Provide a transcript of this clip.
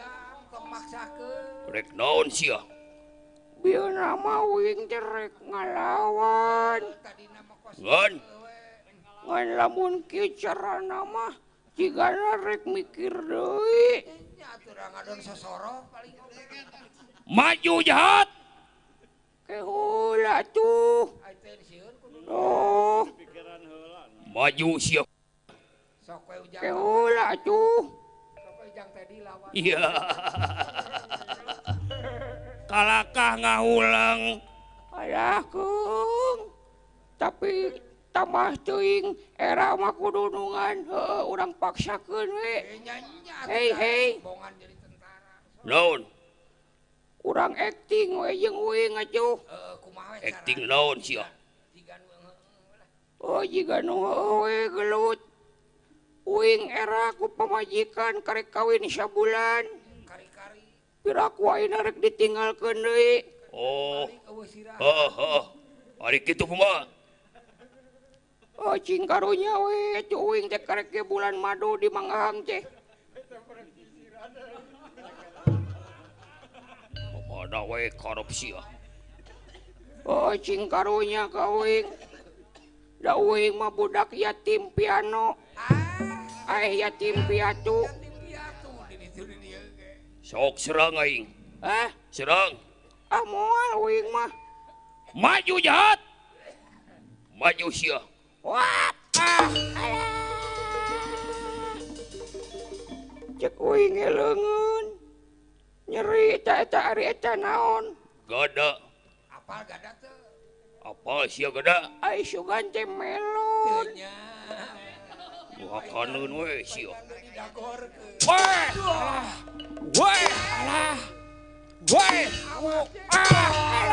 Ujang tong maksakeun. Rek naon sia? Bieu nama uing teh rek ngalawan. Ngan? Ngan lamun kieu carana mah jigana rek mikir deui. Nya atuh ngadon sosoro paling. Maju jahat. Ke heula tuh. Oh. Maju sia. Sok we Ujang. Ke heula atuh. Sok we Ujang teh dilawan. Iya. Kalakah ngahulang. Alah keung. Tapi tambah teuing era mah kudu nungan heueuh urang paksakeun we. Hei hei. Bongan jadi tentara. Naon? Urang acting we jeung uing atuh. Heeh, kumaha we cara? Acting naon sia? Oh jiga nu heueuh we gelut. Uing era ku pamajikan karek kawin sabulan. Kari-kari. Piraku ayeuna rek ditinggalkeun deui. Oh. Heeh, heeh. Ari kitu kumaha? Oh cing karunya we atuh uing teh karek ge bulan madu di Manggahang teh. Mana we korupsi ah. Oh cing karunya ka uing. Da uing mah budak yatim piano. Ah yatim piatu. Yatim piatu di ditu di dieu ge. Sok serang aing. Hah? Serang. Ah moal uing mah. Maju jahat. Maju sia. Wah, ah, alah. Cek uing ge leungeun. Nyeri eta eta ari eta naon? Gada. Apal gada teu? Apal sia gada? Ai sugan teh melon. Teu nya. Wakaneun we sia. Didagorkeun. Weh! Weh! Alah. Weh! Ah!